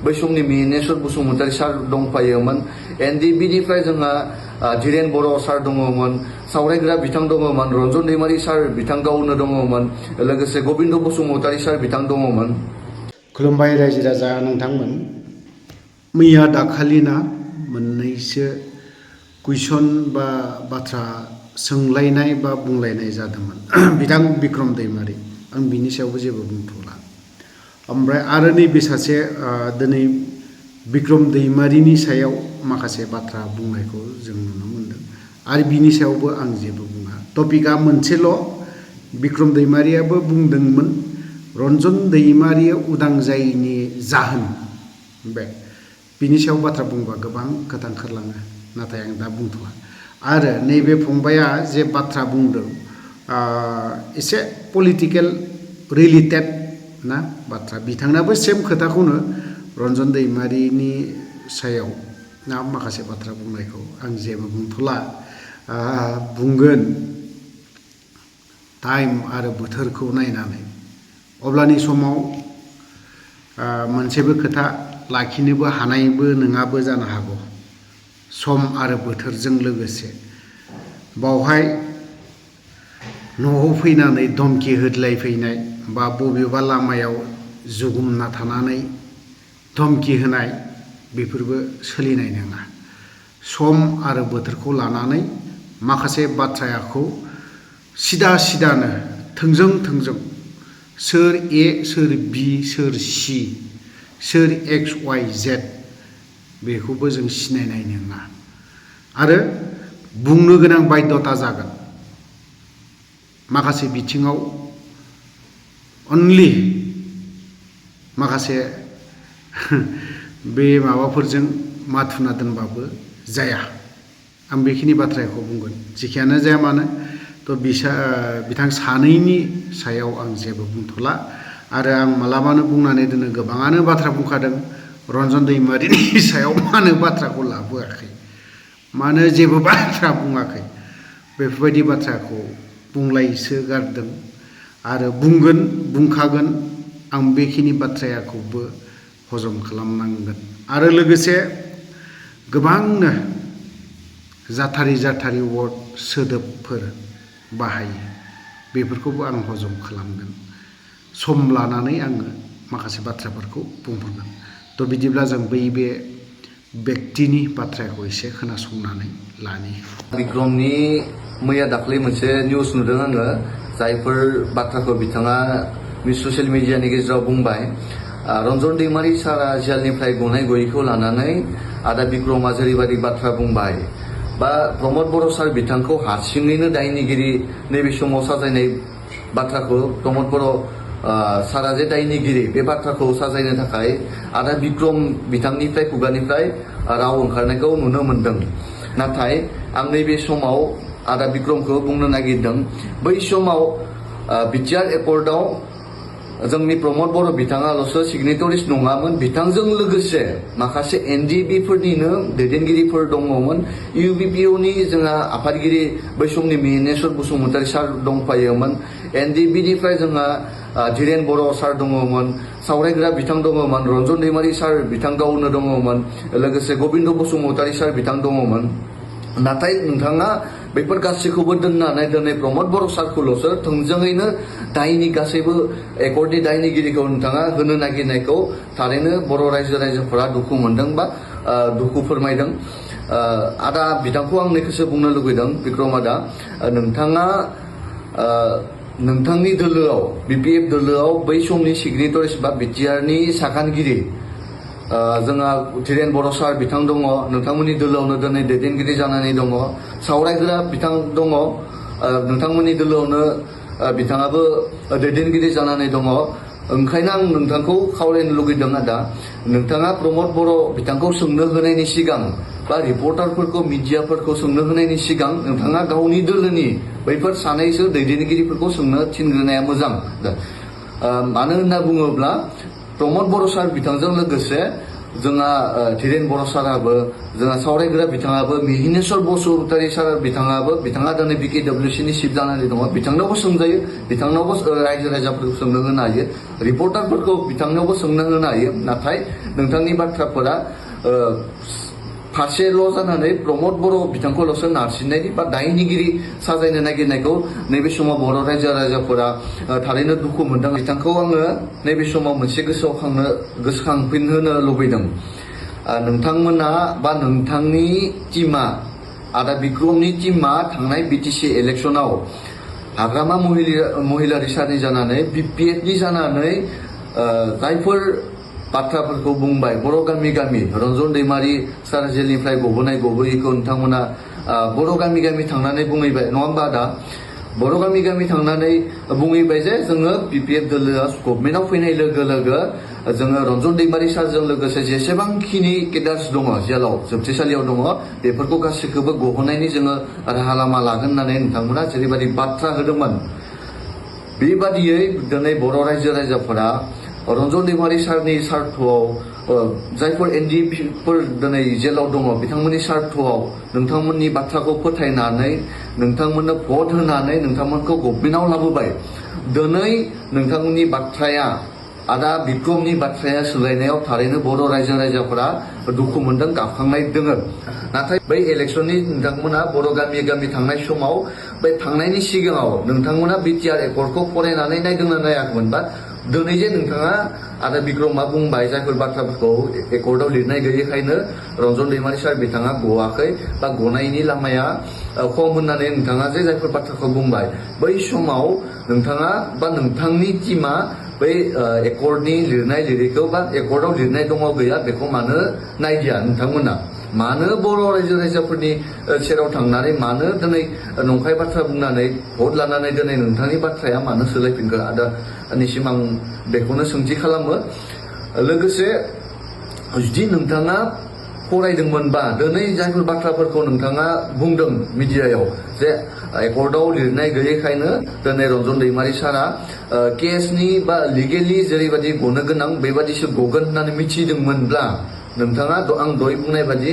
बै समनि मिनेश्वर बसुमतारी सार दंफायोमोन एनडिबिनिफ्राय जोंहा धीरेन बर' सार दङमोन सावरायग्रा बिथां दङमोन रन्जन दैमारि सार बिथां गावनो दङमोन लोगोसे गबिन्द बसुमतारी सार बिथां दङमोन। खुलुमबाय रायजो राजा नोंथांमोन। मैया दाखालिना मोननैसो कुइसन बा बाथ्रा सोंलायनाय बा बुंलायनाय जादोंमोन बिथां बिक्रम दैमारि आं बिनि सायावबो जेबो बुंथ'ला। ओमफ्राय आरो नैबे सासे दिनै बिक्रम दैमारिनि सायाव माखासे बाथ्रा बुंनायखौ जों नुनो मोनदों आरो बिनि सायावबो आं जेबो बुङा। टपिकआ मोनसेल'। बिक्रम दैमारियाबो बुंदोंमोन रन्जन दैमारिया उदां जायैनि जाहोन बे बिनि सायाव बाथ्रा बुंबा गोबां खोथा ओंखारलाङो, नाथाय आं दा बुंथ'ला। आरो नैबे फंबाया जे बाथ्रा बुंदों एसे पलिटिकेल रिलेटेड ना बाथ्रा, बिथांनाबो सेम खोथाखौनो रन्जन दैमारिनि सायाव ना माखासे बाथ्रा बुंनायखौ आं जेबो बुंथ'ला। बुंगोन टाइम आरो बोथोरखौ नायनानै। अब्लानि समाव मोनसेबो खोथा लाखिनोबो हानायबो नङाबो जानो हागौ। सम आरो बोथोरजों लोगोसे बावहाय न'आव फैनानै धमकि होद्लायफैनाय बा बबेबा लामायाव जुगुमना थानानै धमकि होनाय बेफोरबो सोलिनाय नङा। सम आरो बोथोरखौ लानानै माखासे बाथ्राखौ सिदा सिदानो थोंजों थोंजों सोर ए सोर बि सोर सि सोर एक्स वाइ जेड बेखौबो जों सिनायनाय नङा आरो बुंनो गोनां बाध्यता जागोन। माखासे बिथिङाव अनलि माखासे बे माबाफोरजों माथुना दोनबाबो जाया। आं बेखिनि बाथ्राखौ बुंगोन। जेखियानो जाया मानो बिथां सानैनि सायाव आं जेबो बुंथ'ला आरो आं मालाबानो बुंनानै दोनो गोबाङानो बाथ्रा बुंखादों रन्जन दैमारिनि सायाव मानो बाथ्राखौ लाबोआखै, मानो जेबो बाथ्रा बुङाखै, बेफोरबायदि बाथ्राखौ बुंलायसो गारदों आरो बुंगोन बुंखागोन। आं बेखिनि बाथ्राखौबो हजम खालामनांगोन आरो लोगोसे गोबांनो जाथारि वार्ड सोदोबफोर बाहायो बेफोरखौबो आं हजम खालामगोन। सम लानानै आङो माखासे बाथ्राफोरखौ बुंहरगोन। थ' बिदिब्ला जों बे बेक्तिनि बाथ्राखौ एसे खोनासंनानै लानि। बिक्रमनि मैया दाख्लै मोनसे निउस नुदों आङो, जायफोर बाथ्राखौ बिथाङा ससियेल मिडियानि गेजेराव बुंबाय। रन्जन दैमारि सारा जेलनिफ्राय गनाय गयैखौ लानानै आदा बिक्रमा जेरैबायदि बाथ्रा बुंबाय बा प्रमद बर' सार बिथांखौ हारसिङैनो दायनिगिरि नैबे समाव साजायनाय बाथ्राखौ प्रमद बर' सारा जे दायनिगिरि बे बाथ्राखौ साजायनो थाखाय आदा बिक्रम बिथांनिफ्राय खुगानिफ्राय राव ओंखारनायखौ नुनो मोनदों। नाथाय आं नैबे समाव आदा बिक्रमखौ बुंनो नागिरदों, बै समाव बिटिआर एकर्डआव जोंनि प्रमद बर' बिथाङाल'सो सिगनेटरिस नङामोन, बिथांजों लोगोसे माखासे एनडिबिफोरनिनो दैदेनगिरिफोर दङमोन। इउबिपिअनि जोंहा आफादगिरि बै समनि मिनेश्वर बसुमतारी सार दंफायोमोन। एनडिबिनिफ्राय जोंहा धीरेन बर' सार दङमोन, सावरायग्रा बिथां दङमोन रन्जन दैमारि सार बिथां गावनो दङमोन, लोगोसे गबिन्द बसुमतारी सार बिथां दङमोन। नाथाय नोंथाङा बेफोर गासैखौबो दोननानै दिनै प्रमद बर' सारखौल'सो थोंजोङैनो दायनि गासैबो एकर्डनि दायनिगिरिखौ नोंथाङा होनो नागिरनायखौ थारैनो बर' रायजोफोरा दुखु मोनदों बा दुखु फोरमायदों। आदा बिथांखौ आं नैखौसो बुंनो लुगैदों, बिक्रम आदा, नोंथाङा नोंथांनि दोलोआव बिपिएफ दोलोआव बै समनि सिगनेटरिस बा बिटिआरनि सागानगिरि जोंहा धीरेन बर' सार बिथां दङ, नोंथांमोननि दोलोआवनो दिनै दैदेनगिरि जानानै दङ, सावरायग्रा बिथां दङ, नोंथांमोननि दोलोआवनो बिथाङाबो दैदेनगिरि जानानै दङ। ओंखायनो आं नोंथांखौ खावलायनो लुगैदों आदा, नोंथाङा प्रमद बर' बिथांखौ सोंनो होनायनि सिगां बा रिपर्टारफोरखौ मिडियाफोरखौ सोंनो होनायनि सिगां नोंथाङा गावनि दोलोनि बैफोर सानैसो दैदेनगिरिफोरखौ सोंनो थिनग्रोनाया मोजां। मानो होनना बुङोब्ला प्रमद बर' सार बिथांजों लोगोसे जोंहा धीरेन बर' साराबो जोंहा सावरायग्रा बिथाङाबो मिहिनेश्वर बसुमतारी सार बिथाङाबो बिथाङा दिनै BKWC नि चिफ जानानै दङ बिथांनावबो सोंजायो बिथांनावबो रायजो राजाफोरखौ सोंनो होनो हायो रिपर्टारफोरखौ बिथांनावबो सोंनो होनो हायो नाथाय नोंथांनि बाथ्राफोरा फारसेल' जानानै प्रमद बर' बिथांखौल'सो नारसिननायनि बा दायनिगिरि साजायनो नागिरनायखौ नैबे समाव बर' रायजो राजाफोरा थारैनो दुखु मोनदों बिथांखौ आङो नैबे समाव मोनसे गोसोखांफिनहोनो लुबैदों नोंथांमोना बा नोंथांनि टीमा आदा बिक्रमनि टीमा थांनाय BTC इलेक्शनाव हाग्रामा महिलारि सारनि जानानै BPF नि जानानै जायफोर बाथ्राफोरखौ बुंबाय बर' गामि गामि रन्जन दैमारि सार जेलनिफ्राय गबोयैखौ नोंथांमोना बर' गामि गामि थांनानै बुंहैबाय नङा होमबा दा बर' गामि गामि थांनानै बुंहैबाय जे जोङो BPF दोलोआ गभर्नमेन्टआव फैनाय लोगो लोगो जोङो रन्जन दैमारि सारजों लोगोसे जेसेबांखिनि केडार्स दङ जेलाव जोबथेसालियाव दङ बेफोरखौ गासैखौबो गहोनायनि जोङो राहा लामा लागोन होननानै नोंथांमोना जेरैबायदि बाथ्रा होदोंमोन बेबादियै दिनै बर' रायजो राजाफोरा रन्जन दैमारि सारनि सार्थआव जायफोर एनडिएफिफोर दिनै जेलाव दङ बिथांमोननि सार्थआव नोंथांमोननि बाथ्राखौ फोथायनानै नोंथांमोननो भट होनानै नोंथांमोनखौ गभर्नमेन्टआव लाबोबाय दिनै नोंथांमोननि बाथ्राया आदा बिक्रमनि बाथ्राया सोलायनायाव थारैनो बर' रायजो राजाफोरा दुखु मोनदों गाबखांनाय दोङो नाथाय बै इलेक्शननि नोंथांमोना बर' गामि गामि थांनाय समाव बै थांनायनि सिगाङाव नोंथांमोना बिटिआर एकर्डखौ फरायनानै नायदोंना नायाखैमोन बा दिनै जे नोंथाङा आदा बिक्रमा बुंबाय जायफोर बाथ्राफोरखौ एकर्डआव लिरनाय गैयैखायनो रन्जन दैमारि सार बिथाङा गवाखै बा गनायनि लामाया खम होननानै नोंथाङा जे जायफोर बाथ्राखौ बुंबाय बै समाव नोंथाङा बा नोंथांनि टीमा बै एकर्डनि लिरनाय लिरिखौ बा एकर्डआव लिरनाय दङ गैया बेखौ मानो नायदिया नोंथांमोना मानो बर' रायजो राजाफोरनि सेराव थांनानै मानो दिनै नंखाय बाथ्रा बुंनानै भट लानानै दिनै नोंथांनि बाथ्राया मानो सोलायफिनखो आदानिसिम आं बेखौनो सोंथि खालामो लोगोसे जुदि नोंथाङा फरायदोंमोनबा दिनै जायफोर बाथ्राफोरखौ नोंथाङा बुंदों मिडियायाव जे एकर्डआव लिरनाय गैयैखायनो दिनै रन्जन दैमारि सारा केसनि बा लिगेलि जेरैबायदि गनो गोनां बेबादिसो गगोन होननानै मिथिदोंमोनब्ला नोंथाङा आं दहाय बुंनाय बादि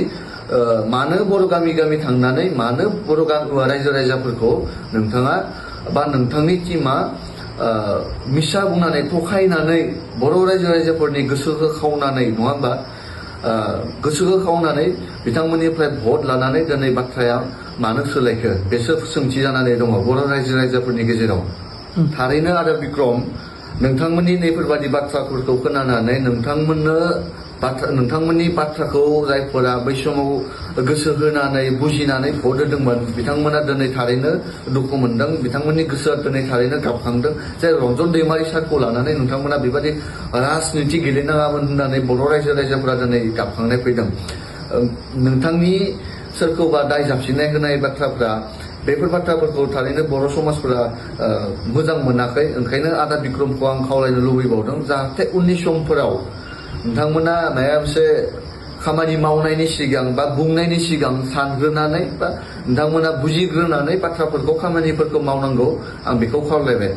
मानो बर' गामि गामि थांनानै मानो बर' रायजो राजाफोरखौ नोंथाङा बा नोंथांनि टीमा मिसा बुंनानै थखायनानै बर' रायजो राजाफोरनि गोसोखौ खावनानै नङा होमबा गोसोखौ खावनानै बिथांमोननिफ्राय भट लानानै दिनै बाथ्राया मानो सोलायखो बेसो सोंथि जानानै दङ बर' रायजो राजाफोरनि गेजेराव थारैनो आदा बिक्रम नोंथांमोननि नैफोरबादि बाथ्राफोरखौ खोनानानै नोंथांमोननि बाथ्राखौ जायफोरा बै समाव गोसो होनानै बुजिनानै भट होदोंमोन बिथांमोना दिनै थारैनो दुखु मोनदों बिथांमोननि गोसोआ दिनै थारैनो गाबखांदों जे रन्जन दैमारि सारखौ लानानै नोंथांमोना बेबादि राजनिति गेलेनाङामोन होननानै बर' रायजो राजाफोरा दिनै गाबखांनाय फैदों नोंथांनि सोरखौबा दाय जाबसिननाय होनाय बाथ्राफ्रा बेफोर बाथ्राफोरखौ थारैनो बर' समाजफोरा मोजां मोनाखै ओंखायनो आदा बिक्रमखौ आं खावलायनो लुबैबावदों जाहाथे उननि समफोराव नोंथांमोना माबा मोनसे खामानि मावनायनि सिगां बा बुंनायनि सिगां सानग्रोनानै बा नोंथांमोना बुजिग्रोनानै बाथ्राफोरखौ खामानिफोरखौ मावनांगौ आं बेखौ खावलायबाय